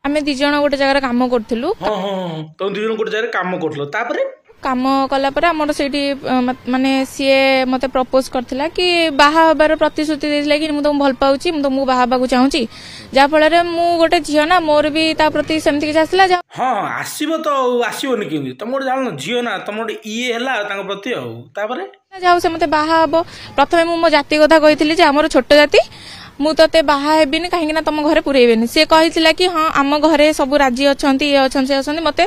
ଆମେ 2 ଜଣ ଗୋଟେ ଜାଗାରେ କାମ କରୁଥିଲୁ। ହଁ ହଁ ହଁ, ତମେ 2 ଜଣ ଗୋଟେ ଜାଗାରେ କାମ କରୁଥିଲ, ତାପରେ କାମ କଲା ପରେ ଆମର ସେଇଠି ମାନେ ସିଏ ମତେ ପ୍ରପୋଜ କରିଥିଲା କି ବାହା ହେବାର ପ୍ରତିଶ୍ରୁତି ଦେଇଥିଲା କି ମୁଁ ତମକୁ ଭଲ ପାଉଛି, ମୁଁ ତମକୁ ବାହା ହେବାକୁ ଚାହୁଁଛି। ଯାହାଫଳରେ ମୁଁ ଗୋଟେ ଝିଅ ନା, ମୋର ବି ତା ପ୍ରତି ସେମିତି କିଛି ଆସିଲା। ହଁ ହଁ, ଆସିବ ତ ଆଉ ଆସିବନି କେମିତି? ତମେ ଗୋଟେ ଜାଣିନ ଝିଅ ନା, ତମ ଗୋଟେ ଇଏ ହେଲା ତାଙ୍କ ପ୍ରତି। ଆଉ ତାପରେ ଯାଉ ସେ ମତେ ବାହା ହବ। ପ୍ରଥମେ ମୁଁ ମୋ ଜାତି କଥା କହିଥିଲି ଯେ ଆମର ଛୋଟ ଜାତି, ମୁଁ ତତେ ବାହା ହେବିନି, କାହିଁକି ନା ତମ ଘରେ ପୁରେଇବେନି। ସିଏ କହିଥିଲା କି ହଁ, ଆମ ଘରେ ସବୁ ରାଜି ଅଛନ୍ତି, ଇଏ ଅଛନ୍ତି, ସେ ଅଛନ୍ତି। ମତେ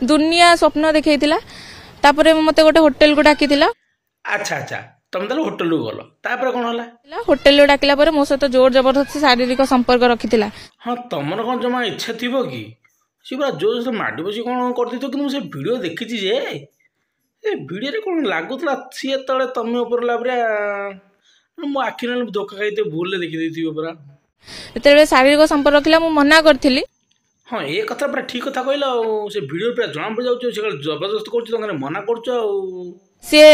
ଦୁନିଆ ସ୍ୱପ୍ନ ଦେଖେଇଥିଲା। ତାପରେ ମତେ ଗୋଟେ ହୋଟେଲକୁ ଡାକିଥିଲା। ଆଚ୍ଛା ଆଚ୍ଛା, ତମେ ତାହେଲେ ହୋଟେଲକୁ ଗଲ, ତାପରେ କଣ ହେଲା? ହୋଟେଲରୁ ଡାକିଲା ପରେ ମୋ ସହିତ ଜୋର ଜବରଦସ୍ତି ଶାରୀରିକ ସମ୍ପର୍କ ରଖିଥିଲା। ହଁ, ତମର କଣ ଜମା ଇଚ୍ଛା ଥିବ କି? ସିଏ ପୁରା ଜୋର ମାଡ଼ି ବସି କଣ କରିଦେଇଥିବ। କିନ୍ତୁ ମୁଁ ସେ ଭିଡ଼ିଓ ଦେଖିଛି ଯେ ଏ ଭିଡ଼ିଓରେ କଣ ଲାଗୁଥିଲା, ସିଏ ଯେତେବେଳେ ତମେ ଉପରେ ହେଲା ପୁରା ମୋ ଆଖି ନହେଲେ ଧୋକା ଖାଇଥିବ, ଭୁଲରେ ଦେଖିଦେଇଥିବ ପୁରା। ଯେତେବେଳେ ଶାରୀରିକ ସମ୍ପର୍କ ରଖିଲା ମୁଁ ମନା କରିଥିଲି। ହଁ, ଏ କଥା ପୁରା ଠିକ କଥା କହିଲ। ଆଉ ସେ ଭିଡ଼ିଓ ପୁରା ଜଣା ପଡ଼ିଯାଉଛି, ସେ ଜବରଦସ୍ତ କରୁଛି, ତମେ ମନା କରୁଛ। ଆଉ ସିଏ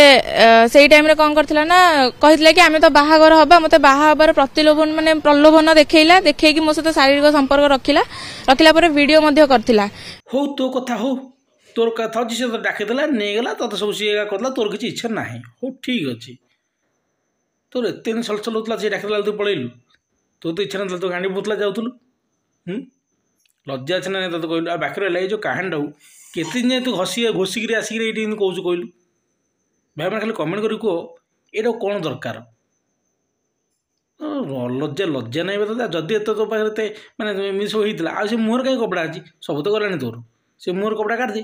ସେଇ ଟାଇମରେ କଣ କରିଥିଲା ନା, କହିଥିଲା କି ଆମେ ତ ବାହାଘର ହବା। ମତେ ବାହା ହବାର ପ୍ରତିଲୋଭନ ମାନେ ପ୍ରଲୋଭନ ଦେଖେଇଲା, ଦେଖେଇକି ମୋ ସହିତ ଶାରୀରିକ ସମ୍ପର୍କ ରଖିଲା। ରଖିଲା ପରେ ଭିଡିଓ ମଧ୍ୟ କରିଥିଲା। ହଉ, ତୋ କଥା ହଉ, ତୋର କଥା ଅଛି। ସେ ତ ଡାକିଦେଲା, ନେଇଗଲା ତତେ, ସବୁ ସିଏ କରିଦେଲା, ତୋର କିଛି ଇଚ୍ଛା ନାହିଁ। ହଉ ଠିକ ଅଛି, ତୋର ଏତେ ଦିନ ସଲସଲ ହଉଥିଲା, ସେ ଡାକିଦେଲା ତୁ ପଳେଇଲୁ। ତୋର ତ ଇଚ୍ଛା ନଥିଲା, ତୋ ଗାଣ୍ଡି ବୁଥିଲା ଯାଉଥିଲୁ। ହୁଁ, ଲଜ୍ଜା ଅଛି ନା ନାଇଁ ତତେ କହିଲୁ? ଆଉ ବାକି ରହିଲା ଏଇ ଯେଉଁ କାହାଣୀଟାକୁ କେତେ ଦିନ ଯାଏଁ ତୁ ଘଷି ଘୋଷିକିରି ଆସିକିରି ଏଇଠି ଏମିତି କହୁଛୁ କହିଲୁ? ଭାଇମାନେ ଖାଲି କମେଣ୍ଟ କରି କୁହ, ଏଇଟା କ'ଣ ଦରକାର? ଲଜ୍ଜା ଲଜ୍ଜା ନାହିଁ ତୋତେ? ଯଦି ଏତେ ତୋ ପାଖରେ ଏତେ ମାନେ ଏମିତି ସବୁ ହେଇଥିଲା, ଆଉ ସେ ମୁହଁରେ କାହିଁ କପଡ଼ା ଅଛି? ସବୁ ତ ଗଲାଣି ତୋର, ସେ ମୁହଁରେ କପଡ଼ା କାଢ଼ିଦେ।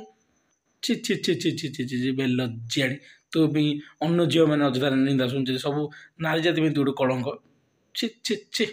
ଛି ଛି ଛି ଛି ଛି ଛି ଛି ଛି, ବେଲଜ୍ଜାଣି। ତୋ ପାଇଁ ଅନ୍ୟ ଝିଅମାନେ ଅଯଥାରେ ନିନ୍ଦା ଶୁଣୁଛନ୍ତି, ସବୁ ନାରୀ ଜାତି ପାଇଁ ତୁ ଗୋଟେ କଳଙ୍କ। ଛି ଛି ଛି।